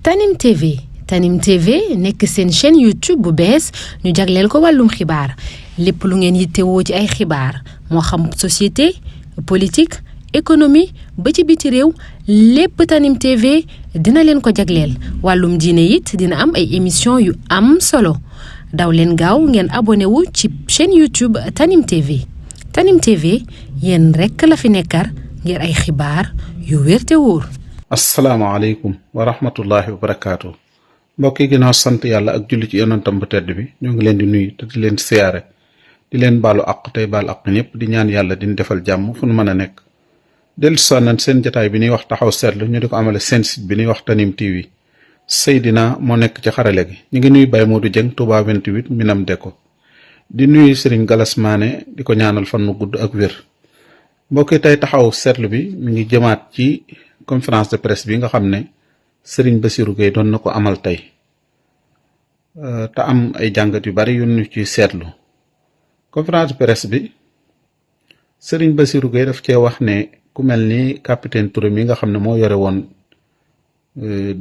Tanim TV Tanim TV nekk seen chaîne YouTube bu bees ñu jagleel ko wàllum xibaar lépp lu ngeen yittewoo ci ay xibaar moo xam société politique économie ba ci biti réew lépp Tanim TV dina leen ko jagleel wàllum diine it dina am ay émission yu am solo daw leen gaaw ngeen abonné wu ci chaîne YouTube Tanim TV Tanim TV yéen rekk la fi nekkar ngir ay xibaar yu wér te wóor. asalaamaaleykum wa rahmatullahi wa barakaatu mbokk yi ginnaaw sant yàlla ak julli ci yonentam bu tedd bi ñoo ngi leen di nuyu te di leen siyaare di leen baalu àq tey baal àq ñëpp di ñaan yàlla di defal jàmm fu nu mën a nekk. dellu sonnaan seen jataay bi ñuy wax taxaw seetlu ñu di ko amale seen site bi ñuy wax Tanim TV Seydina moo nekk ci xarale gi ñu ngi nuyu Baye Modou Dieng Touba 28 Minam Deko di nuyu Serigne Galas Mané di ko ñaanal fan nu gudd ak wér. mbokk yi tey taxaw seetlu bi mi ngi jëmaat ci conférence de presse bi nga xam ne Serigne Bassirou Gueye doon na ko amal tey te am ay jàngat yu bari yu ñu ci seetlu. conférence de presse bi Serigne Bassirou Gueye daf cee wax ne ku mel ni capitaine Touré mi nga xam ne moo yore woon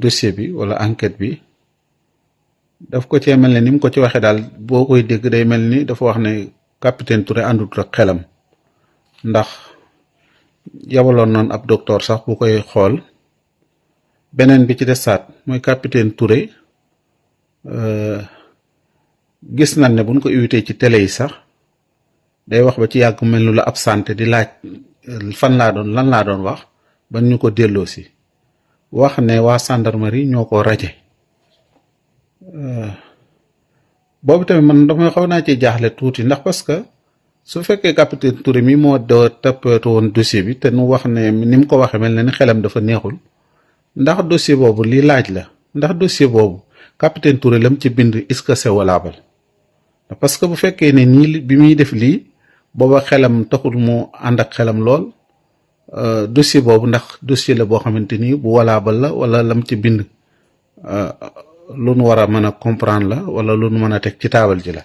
dossier bi wala enquête bi daf ko cee mel ne ni mu ko ci waxee daal boo koy dégg day mel ni dafa wax ne capitaine Touré àndut ak xelam ndax yabaloon noonu ab docteur sax bu koy xool. beneen bi ci desaat mooy capitaine Touré gis nañ ne buñ ko invité ci télé yi sax day wax ba ci yàgg mel ni la absenté di laaj lan laa doon wax ba ñu ko delloo si wax ne waa gendarmerie ñoo ko raje boobu tamit man damay xaw naa ci jaaxle tuuti ndax parce que su fekkee capitaine Touré mi moo doo toppatoo woon dossier bi te nu wax ne ni mu ko waxee mel na ni xelam dafa neexul ndax dossier boobu lii laaj la ndax dossier boobu capitaine Touré lam ci bind est-ce que c'est valable parce que bu fekkee ne nii bi muy def lii booba xelam taxul mu ànd ak xelam lool dossier boobu ndax dossier la boo xamante ni bu valable la wala lam ci bind lu nu war a mën a comprendre la wala lu nu mën a teg ci taabal ji la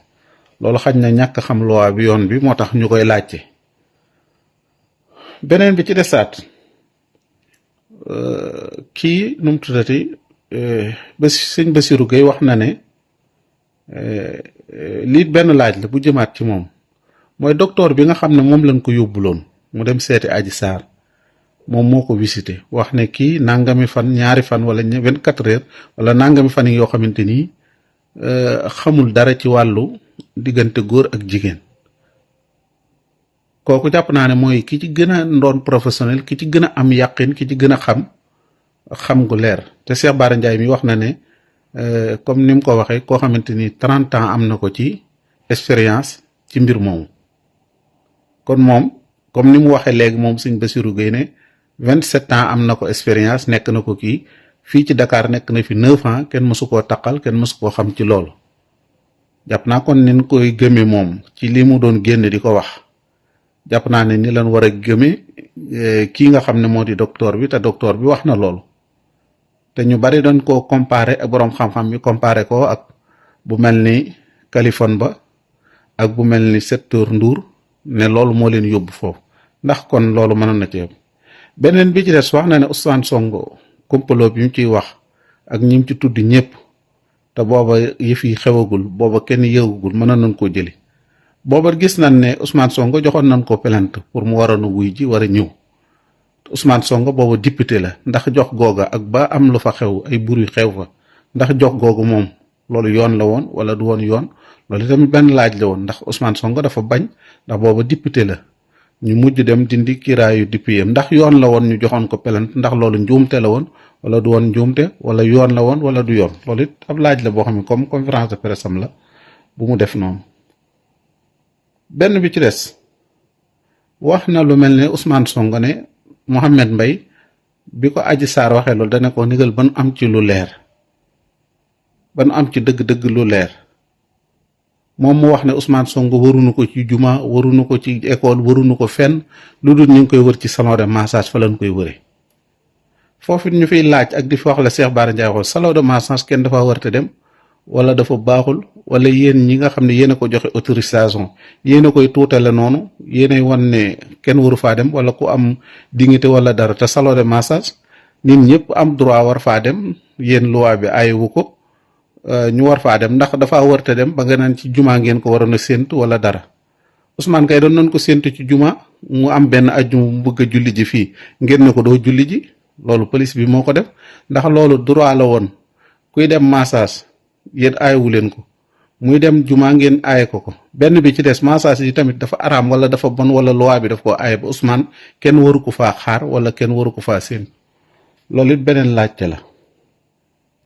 loolu xaj na ñàkk xam loi bi yoon bi moo tax ñu koy laajte. beneen bi ci desaat kii nu mu tuddati sëñ Bassirou Gueye wax na ne lii benn laaj la bu jëmaat ci moom mooy docteur bi nga xam ne moom lañ ko yóbbuloon mu dem seeti Adji Sarr moom moo ko visité wax ne kii nangami fan ñaari fan wala 24 heures wala nangami fan yi yoo xamante ni xamul dara ci wàllu diggante góor ak jigéen kooku jàpp naa ne mooy ki ci gën a doon professionnel ki ci gën a am yàqin ki ci gën a xam gu leer te Cheikh Bara Ndiaye mi wax na ne comme ni mu ko waxee koo xamante ni 30 ans am na ko ci expérience ci mbir moomu kon moom comme ni mu waxee léegi moom sëñ Bassirou Gueye ne 27 ans am na ko expérience nekk na ko kii fii ci Dakar nekk na fi 9 ans kenn mësu koo taqal kenn mësu koo xam ci loolu jàpp naa kon nin koy gëme moom ci li mu doon génn di ko wax jàpp naa ne ni lan war a gëme kii nga xam ne moo di docteur bi te docteur bi wax na loolu te ñu bari dañ koo comparé ak boroom xam-xam bi comparé ko ak bu mel ni Kaliphone Ba ak bu mel ni Secteur Ndour ne loolu moo leen yóbbu foofu ndax kon loolu mënoon na ci beneen bi ci des wax na ne Ousmane Sonko complot bi mu ciy wax ak ñi mu ci tudd ñëpp te booba yëf yi xewagul booba kenn yëgagul mënoon nañ koo jëli booba gis nañ ne Ousmane Sonko joxoon nañ ko plainte pour mu waroon a wuy ji war a ñëw Ousmane Sonko booba député la ndax jox googa ak ba am lu fa xew ay bur yu xew fa ndax jox googu moom loolu yoon la woon wala du woon yoon loolu tamit benn laaj la woon ndax Ousmane Sonko dafa bañ ndax booba député la ñu mujj dem dindi kiraayu député ndax yoon la woon ñu joxoon ko plainte ndax loolu njuumte la woon wala du woon njuumte wala yoon la woon wala du yoon loolu it ab laaj la boo xam ne comme conférence de presse am la bu mu def noonu. benn bi ci des wax na lu mel ne Ousmane Sonko ne Mohamed Mbaye bi ko Adji Sarr waxee loolu dana ko nigal ban am ci lu leer ban am ci dëgg-dëgg lu leer moom mu wax ne Ousmane Sonko waruñu ko ci juma waruñu ko ci école waruñu ko fenn lu dul ñu ngi koy wër ci salon de massage fa lañ koy wëree foofu ñu fiy laaj ak di fi wax la Cheikh Bara Ndiaye xool salon de massage kenn dafa warte dem wala dafa baaxul wala yéen ñi nga xam ne yéen a ko joxe autorisation yéen a koy tuutale noonu yéenay wan ne kenn waru faa dem wala ku am dignité wala dara te salon de massage nit ñëpp am droit war faa dem yéen loi bi ayewu ko ñu war faa dem ndax dafa wërte dem ba nga naan ci juma ngeen ko waroon a séntu wala dara Ousmane kay doon nañ ko séntu ci juma mu am benn ajjuma mu bëgg a julli ji fii ngeen ne ko doo julli ji loolu police bi moo ko def ndax loolu droit la woon kuy dem massage yéen aayewu leen ko muy dem juma ngeen aaye ko benn bi ci des massage yi tamit dafa araam wala dafa bon wala loi bi daf ko aaye ba Ousmane kenn waru ko faa xaar wala kenn waru ko faa séen loolu it beneen laajte la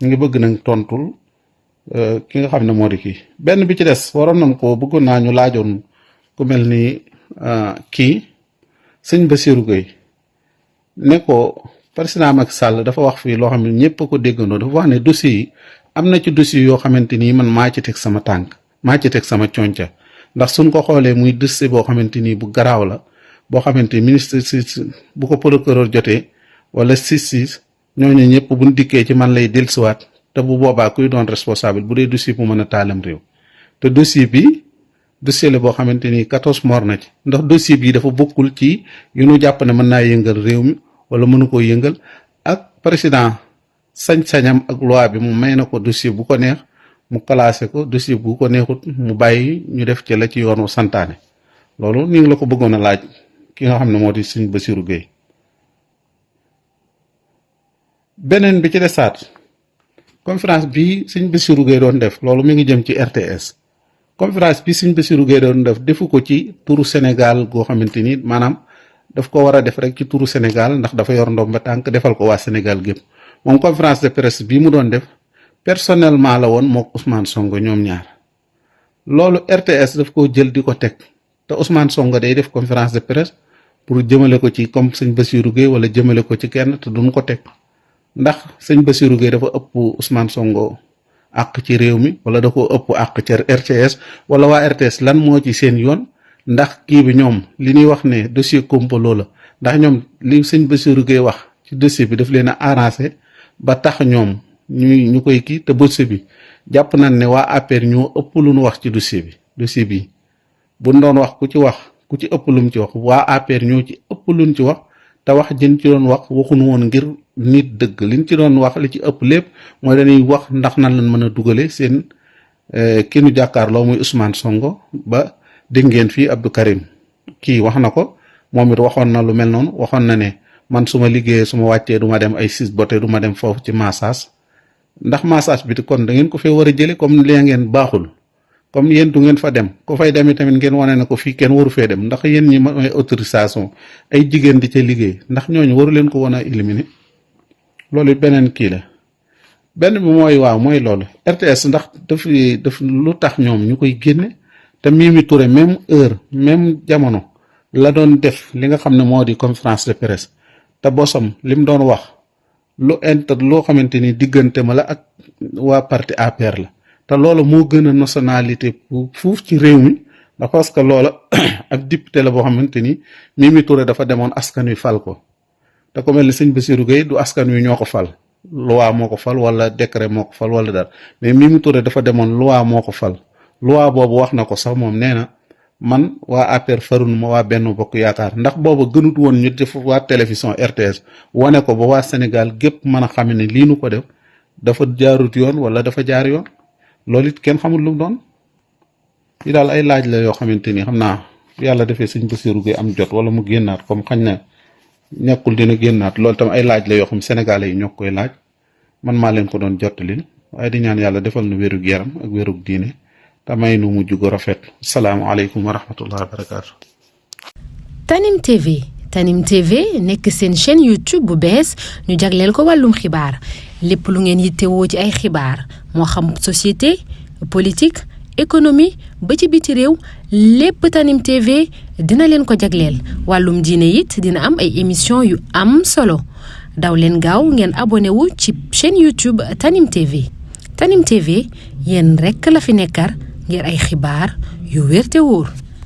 ñu ngi bëgg nag tontul ki nga xam ne moo di kii benn bi ci des waroon nañ ko bëggoon naa ñu laajoon ku mel ni kii sëñ Bassirou Gueye ne ko président Macky Sall dafa wax fii loo xam ne ñëpp a ko déggandoo dafa wax ne dossiers yi am na ci dossiers yoo xamante ni man maa ci teg sama tànk maa ci teg sama conca ndax suñ ko xoolee muy dossier boo xamante ni bu garaaw la boo xamante ni ministre bu ko procureur jotee wala justice ñooñu ñëpp buñ dikkee ci man lay dellusiwaat te bu boobaa kuy doon responsable bu dee dossier bu mën a taalam réew te dossier bi dossier la boo xamante ni 14 mort na ci ndax dossier bi dafa bokkul ci yu nu jàpp ne mën naa yëngal réew mi wala mënu koo yëngal ak président sañ-sañam ak loi bi mu may na ko dossier bu ko neex mu classé ko dossier bu ko neexut mu bàyyi ñu def ci la ci yoonu santaane loolu ni ngi la ko bëggoon a laaj ki nga xam ne moo di sëñ Bassirou Gueye beneen bi ci desaat conférence bi sëñ Bassirou Gueye doon def loolu mi ngi jëm ci RTS conférence bi sëñ Bassirou Gueye doon def defu ko ci turu Sénégal goo xamante ni maanaam daf ko war a def rek ci turu Sénégal ndax dafa yor ndomba tànk defal ko waa Sénégal gépp moom conférence de presse bi mu doon def personnellement la woon mook Ousmane Sonko ñoom ñaar loolu RTS daf koo jël di ko teg te Ousmane Sonko day def conférence de presse pour jëmale ko ci comme sëñ Bassirou Gueye wala jëmale ko ci kenn te duñ ko teg ndax sëñ Bassirou Gueye dafa ëpp Ousmane Sonko àq ci réew mi wala da ko ëpp àq ci RTS wala waa RTS lan moo ci seen yoon ndax kii bi ñoom li ñuy wax ne dossier complot la ndax ñoom li sëñ Bassirou Gueye wax ci dossier bi daf leen a arrangé ba tax ñoom ñu koy kii te dossier bi jàpp nañ ne waa APR ñoo ëpp lu ñu wax ci dossier bi buñ doon wax ku ci ëpp lu mu ci wax waa APR ñoo ci ëpp lu ñu ci wax te wax jën ci doon wax waxuñu woon ngir nit dëgg liñ ci doon wax li ci ëpp lépp mooy dañuy wax ndax nan lañ mën a dugale seen ki nu jàkkaarloo muy Ousmane Sonko ba dégg ngeen fii Abdou Karim kii wax na ko moom it waxoon na lu mel noonu waxoon na ne man su ma liggéeyee su ma wàccee du ma dem ay sis bote du ma dem foofu ci massage ndax massage bi kon da ngeen ko fee war a jële comme lee ngeen baaxul comme yéen du ngeen fa dem ko fay demee tamit ngeen wane ne ko fii kenn waru fee dem ndax yéen ñi may autorisation ay jigéen di ca liggéey ndax ñooñu waru leen ko woon a éliminer loolu beneen kii la benn bi mooy waaw mooy loolu RTS ndax daf lu tax ñoom ñu koy génne te Mimi Touré même heure même jamono la doon def li nga xam ne moo di conférence de presse te bosam lim doon wax loo xamante ni diggante ma la ak waa parti APR la te loolu moo gën a nationalité fuuf ci réew mi ndax parce que loola ak député la boo xamante ni Mimi Touré dafa demoon askan wi fal ko te ko mel ni sëñ Bassirou Gueye du askan wi ñoo ko fal loi moo ko fal wala décret moo ko fal wala dara mais Mimi Touré dafa demoon loi moo ko fal loi boobu wax na ko sax moom nee na man waa APR farunu ma waa Benno Bokk Yaakaar ndax booba gënut woon ñu def waa télévision RTS wane ko ba waa Sénégal gépp mën a xam ne lii nu ko def dafa jaarut yoon wala dafa jaar yoon loolu it kenn xamul lu mu doon yi daal ay laaj la yoo xamante ni xam naa yàlla defee sëñ Bassirou Gueye am jot wala mu génnaat comme xañ na ñàkkul dina génnaat loolu tam ay laaj la yoo xam Sénégalais yi ñoo koy laaj man maa leen ko doon jottalil waaye di ñaan yàlla defal nu wérug yaram ak wérug diine te may nu mujj gu rafet salaamaaleykum wa rahmatullah wa barakaatu. Tanim TV nekk seen chaîne YouTube bu bees ñu jagleel ko wàllum xibaar lépp lu ngeen yittewoo ci ay xibaar moo xam société politique économie ba ci biti réew lépp Tanim TV dina leen ko jagleel wàllum diine it dina am ay émission yu am solo daw leen gaaw ngeen abonné wu ci chaîne YouTube Tanim TV yéen rekk la fi nekkar ngir ay xibaar yu wér te wóor